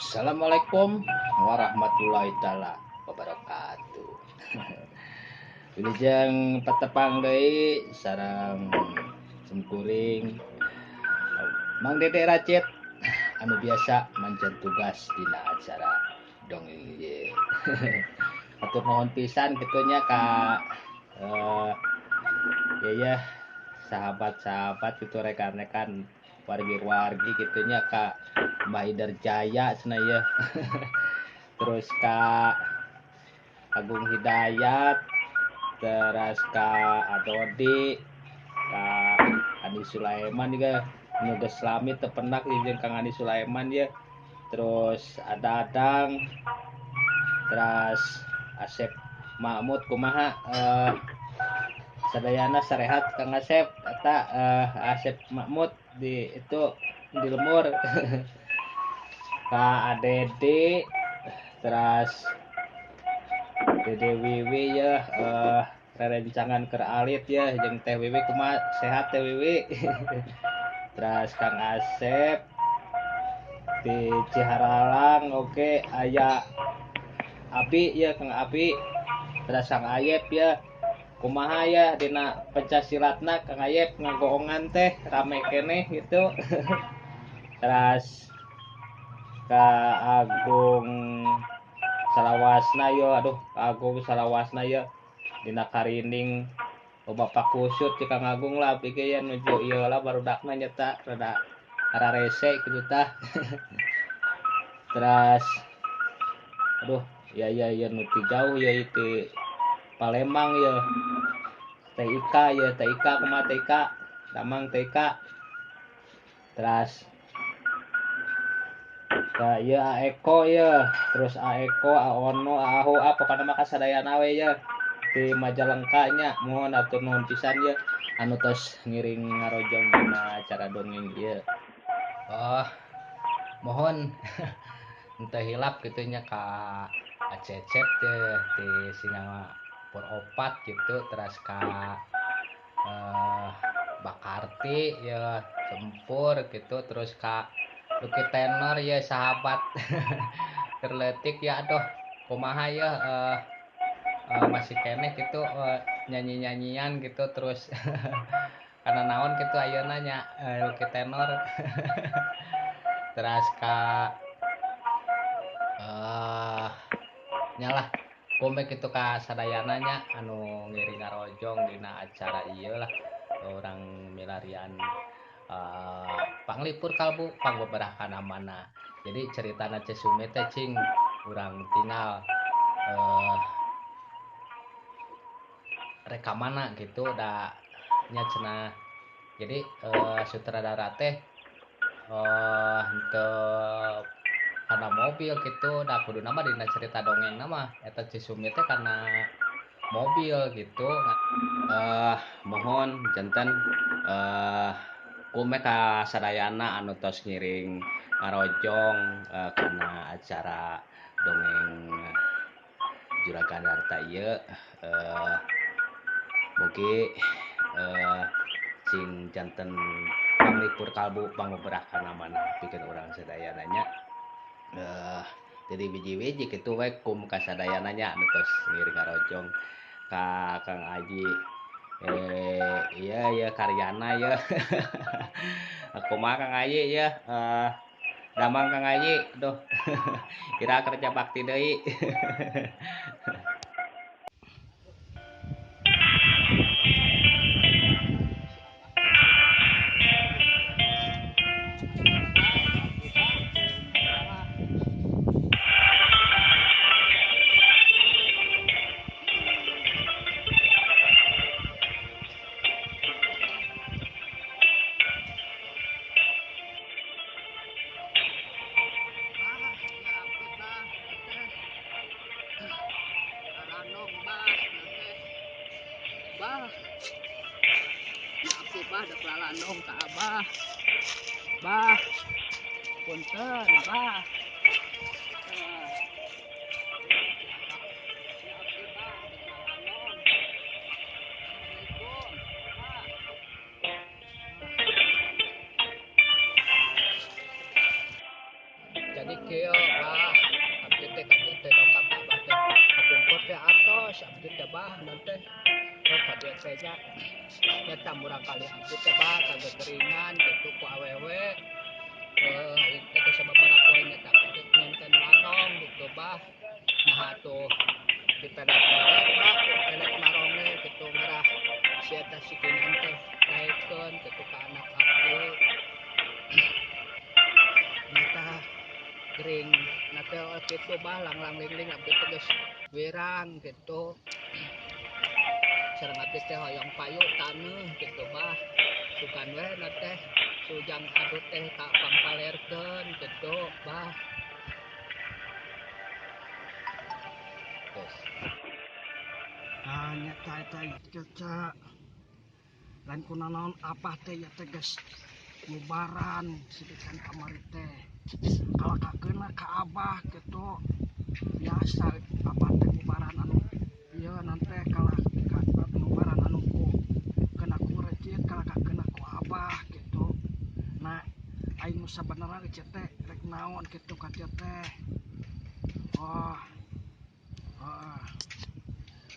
Assalamualaikum warahmatullahi taala wabarakatuh. Wilujeng patepang deui sareng simkuring Mang Dede Racit anu biasa mancen tugas dina acara dongeng ieu. Hatur nuhun pisan kitu nya ka ya sahabat-sahabat gitu, rekan-rekan, wargi-wargi kitu nya, ka Mbah Idar Jaya cenah ya. Terus ka Agung Hidayat, terus ka Adodi, ka Andi Sulaiman juga nu geus lami teu penak jeung Kang Andi Sulaiman ya. Terus ada Adang, terus Asep Mahmud, kumaha sadayana sarehat Kang Asep eta, Asep Mahmud di itu di lemur. Ka Adede, terus Dede Wiwi ya, rerencangan keur alit ya jeung Teh Wiwi, kumaha sehat Teh Wiwi? Terus Kang Asep di Ciharalang, oke, aya Abi ya, Kang Abi, terus Kang Ayep ya, kumaha ya dina pencasilatna Kang Ayep, ngagoongan teh rame keneh gitu. Terus Ka Agung Salawasna yo, aduh Ka Agung Salawasna yo dina karining loba pakusut ti Kang Agung lah, abdi ge ya nuju ieu lah barudakna nyata rada hararese kitu tah. Terus aduh ya ya ya nu ti jauh ya ti Palembang ya Teh Ika ya, Teh Ika kumaha Teh Ika, damang Teh Ika. Terus ka ieu A Eko ya, terus A Eko, A Ono, A Ahu, A pokona mah kasadayana we ya di Majalengka nya, mohon atur nuhun pisan ya anu tos ngiring ngarojong dina acara dongeng ieu. Oh, mohon henteu hilap kitu nya ka Acecep teh di Singapura opat gitu, terus ka Bakarti ya Sempur gitu, terus ka Luki Tenor ya sahabat terletik ya, aduh kumaha ya, masih keneh gitu, nyanyi-nyanyian gitu terus karena naon gitu ayeuna nya, Luki Tenor. Terus ka nyalah komek gitu ka sadayana nya anu ngiring ngarojong dina acara ieu lah, orang milarian panglipur kalbu pangbeberah kana mana. Jadi ceritana Cesumi teh cing urang tinggal rekamana gitu da nya cenah. Jadi sutradara teh henteu kana mobil gitu da, kuduna mah dina cerita dongeng mah eta Cisumi teh kana mobil gitu. Mohon janten kume ka sadayana anu tos ngiring ngarojong kana acara dongeng Juragan Darta ieu, mugi sing janten panglipur kalbu pangoberah kana mana pikeun urang sadayana nya. Jadi biji-biji kitu we kum ka sadayana nya anu tos ngiring ngarojong ka Kang Aji, iya ya karyana ya. Kumaha Kang Aji ya, damang Kang Aji duh. Kira kerja bakti deui. Bah, ada pelalandong ka Abah. Bah, punten, bah. Jadi kieu bah abdi teh ka dieu teh dongkap ka abah teh kapungkur teh atos abdi teh bah non teh ka dieu teh nya nyata murangkalih abdi teh bah kagegeringan kitu ku awewe teh geus sababaraha poe nyata abdi teh nenten marong gitu bah nah atuh dipelet-pelet bah pelet maronge kitu ngarah si eta si Kinan teh naikeun kitu ka anak abdi nyata gering nate kitu bah langlang lingling abdi teh geus wirang kitu sareng abdi teh hoyong payu taneuh kitu bah sugan we na teh sujang adut teh ka pangpalerkeun kitu bah. Geus. Ah nyata eta Cece lain kunanaon abah teh ya teh geus ngubaran sidikan kamari teh kalakakeun ka abah kitu biasa abah teh ngubaran anu ieu nante kalah ka ngubaran anu ku kena ku recit kalakakeun ku abah kitu. Nah aing nu sabenerna Ece teh rek naon kitu ka dieu teh. Oh heeh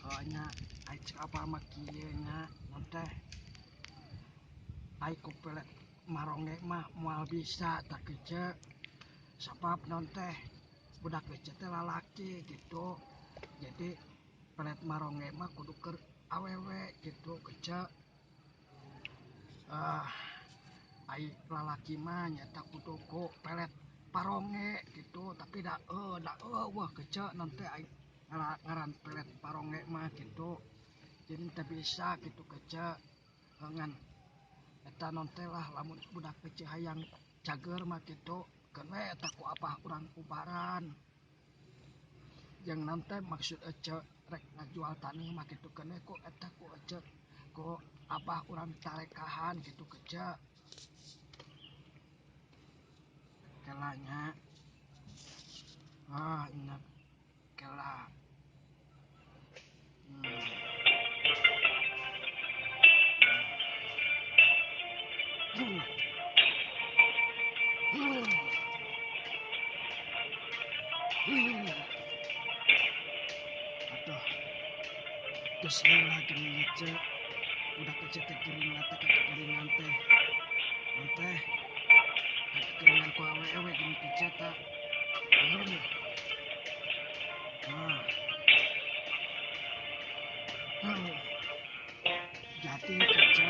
oh nya ai cek abah mah kieu nya non teh ai ku pelet maronge mah moal bisa tak Ece sabab non teh budak Ece teh lalaki gitu jadi pelet maronge mah kudu keur awewe gitu Ece. Ah ai lalaki mah nyata kudu ku pelet paronge gitu tapi da wah Ece non teh ai ngaran pelet paronge mah gitu jadi teu bisa gitu Ece ngan eta non teh lah lamun budak Ece hayang cager mah gitu keun we eta ku abah urang ubaran jeung non teh maksud Ece rek ngajual taneuh mah kitu keun we ku eta ku Ece ku abah urang tarekahan gitu Ece kelanya ah nya kela. Aduh, geus leulah geuning Ece budak Ece teh gering teh kageringan teh non teh kageringan ku awewe geuning Ece teh. Jadi Ece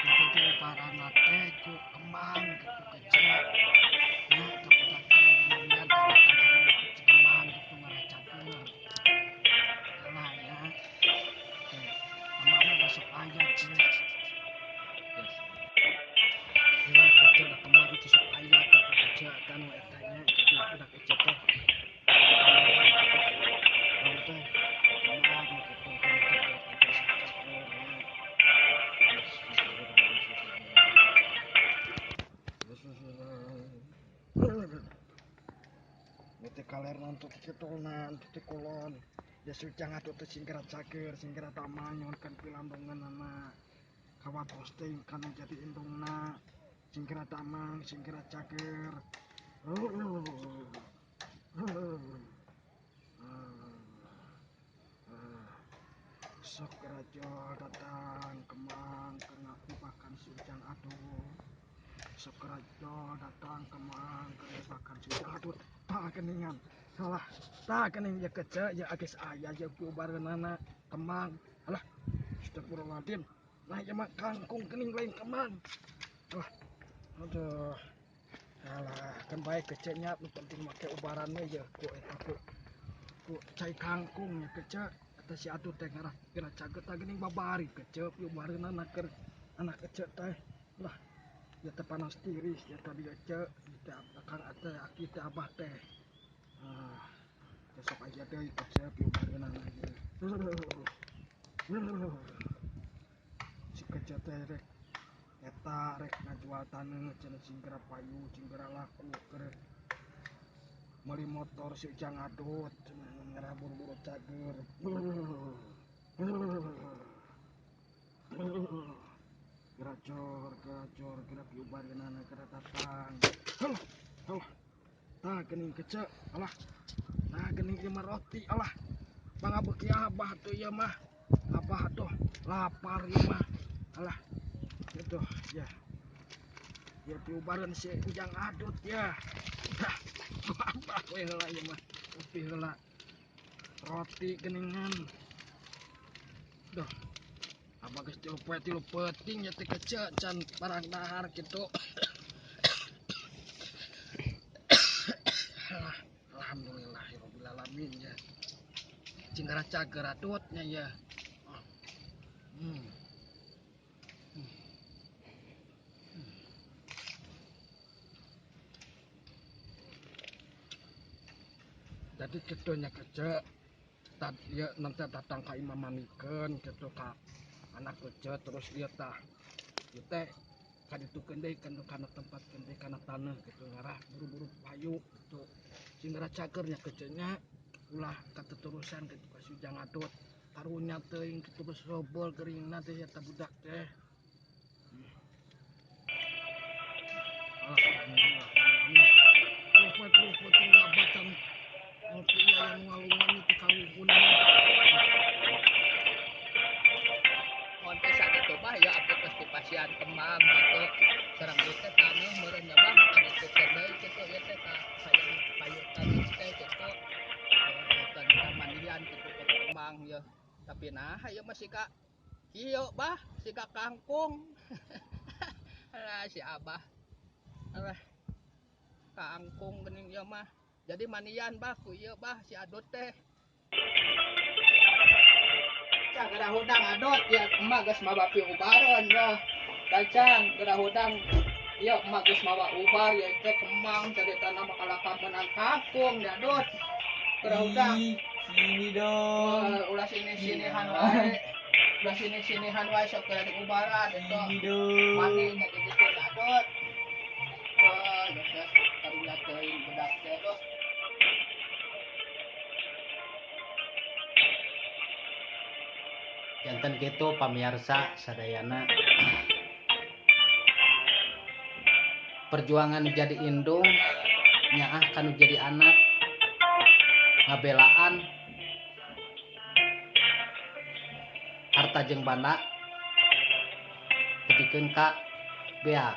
jadi teh ubarana teh ku kembang gitu Ece nya teh budak teh geuningan teh kembang gitu ngarah cager kalah nya teh kembangna masuk aya Ece. Geus. Ya Ece da kembang teh sok aya kitu Ece kan we eta nya jadi budak Ece teh kembang gitu non teh kembang gitu kan teh eta sok cager nya. Teh kaler nanti kitulan teh kulon ya sujang atuh teh singkira cager singkira damang nyuhunkeun pilambungeunana kawa posting kana jadi indungna singkira damang singkira cager. Sok rajol datang kemang keur ngakubakan si Ujang aduh sok rajol datang kemang keur ngakubakan si Ujang aduh tah geuningan salah tah geuning ya Kece ya geus aya ya piubareunana kemang alah astagfirullahaladzim nah ieu mah kangkung geuning lain kemang alah aduh alah kan bae Kece nya nu penting make ubaran we ye ku eta ku cai kangkung nya Kece eta si atuh teh ngarah geura caget tah geuning babari Kece piubareunana keur anak Kece teh lah ya teh panas tiris ya tadi Ece teh akang teh aki teh abah teh ah besok aja deui Kece piubareunana ieu si Kece teh rek eta rek ngajual taneuh cenah sing geura payu sing geura laku keur meuli motor si Ujang Adut cenah ngarah buru-buru cager. Geracor, geracor, gerak piubareunana geura datang. Halah, halah. Nah geuning kece, alah. Nah geuning ieu mah roti, alah. Pangabeuki abah tuh ieu mah. Abah tuh lapar ieu mah. Alah. Gitu ya. Ya diubaran si Ujang Adut ya. Dah, abah we heula ieu mah. Kopi heula. Roti geningan. Duh. Abah geus 3 poe 3 peuting ya teh kece can barang dahar kitu. Alhamdulillahirabbil alamin ya. Cingara cager adutnya ya. Jadi kitunya kece tadi ya, nanti datang ka imam manikeun kitu ka anak kece terus ieu tah ieu teh kaditukeun deui kana tempat deui kana taneuh kitu ngarah buru-buru payu kitu sing cager nya kecenya ulah kateterusan kitu ka si Ujang Adut karunya teuing kitu geus robol geuringna teh eta budak teh. Alhamdulillah. Ya abdi geus dipasihan kemang gitu sareng ieu teh taneuh meureun nya bah kaditukeun deui kitu ieu teh ka hayang payu taneuh teh kitu eta mandian kitu ke kemang ye tapi nah ieu mah siga kieu bah siga kangkung. Alah si abah alah kangkung geuning ieu mah jadi manian bah ku ieu bah si Adut teh. Gerah hudang Adut ya emak geus mawa piubareun ya. Kacang gerah hudang ya emak geus mawa ubar ya teh kemang caritana mah kalakah meunang kangkung ya Adut. Gerah hudang sini dong. Ulah sini-sinihan wae. Ulah sini-sinihan wae sok keur diubaran eta. Mani nya kitu Adut. Wah, geus karunya teuing budak teh duh. Janten kitu pamiarsa sadayana perjuangan jadi indung nyaah kanu jadi anak ngabelaan harta jeung banda tepikeun ka beak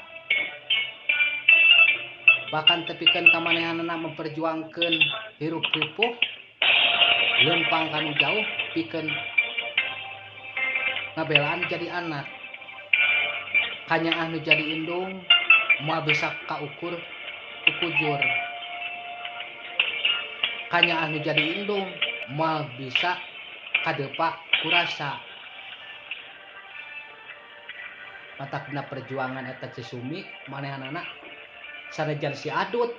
bahkan tepikeun ka manehanana memperjuangkeun hirup ripuh leumpang kanu jauh pikeun ngabelaan jadi anak kanyaah nu jadi indung moal bisa kaukur kukujur kanyaah nu jadi indung moal bisa kadepa kurasa matakna perjuangan eta Cisumi manehanana sanajan si Adut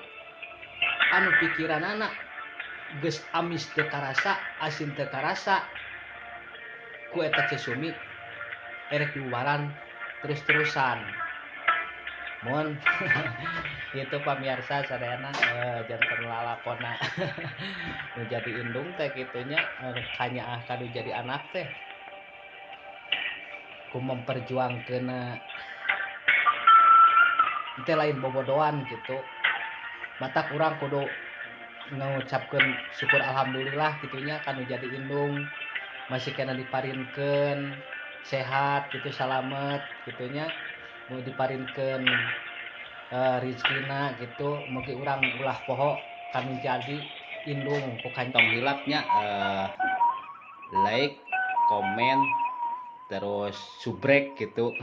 anu pikiranana geus amis teu karasa asin teu karasa ku eta Cisumi erek diubaran terus-terusan. Mun gitu pamirsa sadayana janten lalakona nu jadi indung teh kitunya kanyaah kanu jadi anak teh ku memperjuangkeun teh lain bobodoan gitu. Matak urang kudu ngucapkeun syukur alhamdulillah kitunya kanu jadi indung masih kena diparinkeun sehat gitu salamet gitunya mau diparinkeun rezekina gitu mugi urang ulah poho kami jadi indung ku kantong hilapnya like komen terus subrek gitu.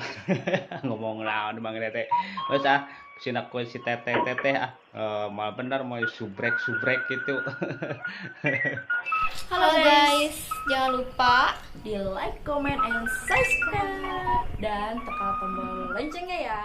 Ngomong naon Bang Teteh terus ah sina ku si teteh teteh ah mal bener mau subrek subrek gitu. Halo guys, jangan lupa di like, comment, and subscribe dan tekan tombol loncengnya ya.